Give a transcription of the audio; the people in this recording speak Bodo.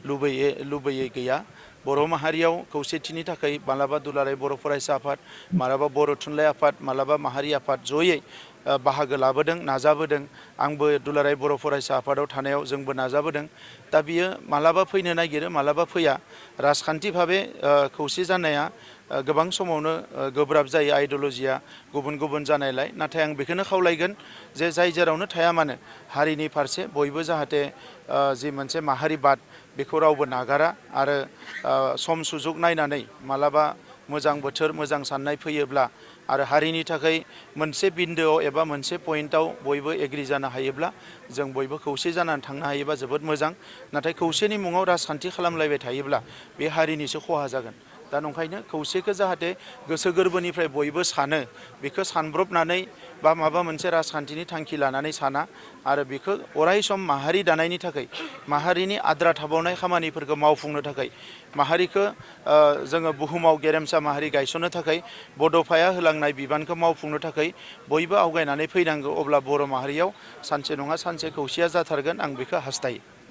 लुबैयै गैया। बर' माहारियाव खौसेथिनि थाखाय मालाबा दुलाराय बर' फरायसा आफाद, मालाबा बर' थुनलाइ आफाद, मालाबा माहारि आफाद जयै बाहागो लाबोदों, नाजाबोदों। आंबो दुलाराय बर' फरायसा आफादाव थानायाव जोंबो नाजाबोदों। दा बियो मालाबा फैनो नागिरो, मालाबा फैया। राजखान्थि भाबे खौसे जानाया गोबां समावनो गोब्राब जायो, आइडिय'लजिया गुबुन गुबुन जानायलाय। नाथाय आं बेखौनो खावलायगोन जे जाय जेरावनो थाया मानो हारिनि फारसे बयबो जाहाथे जि मोनसे माहारिबाद बेखौ रावबो नागारा आरो सम सुजुग नायनानै मालाबा मोजां बोथोर, मोजां साननाय फैयोब्ला आरो हारिनि थाखाय मोनसे बिन्दोआव एबा मोनसे पइन्टआव बयबो एग्रि जानो हायोब्ला जों बयबो खौसे जानानै थांनो हायोबा जोबोद मोजां। नाथाय खौसेनि मुङाव राजखान्थि खालामलायबाय थायोब्ला बे हारिनिसो खहा जागोन। दा नंखायनो खौसेखौ जाहाथे गोसो गोरबोनिफ्राय बयबो सानो, बेखौ सानब्रबनानै बा माबा मोनसे राजखान्थिनि थांखि लानानै साना आरो बेखौ अराय सम माहारि दानायनि थाखाय, माहारिनि आद्रा थाबावनाय खामानिफोरखौ मावफुंनो थाखाय, माहारिखौ जोङो बुहुमाव गेरेमसा माहारि गायसननो थाखाय बड'फाया होलांनाय बिबानखौ मावफुंनो थाखाय बयबो आवगायनानै फैनांगौ। अब्ला बर' माहारियाव सानसे नङा सानसे खौसेया जाथारगोन, आं बेखौ हास्थायो।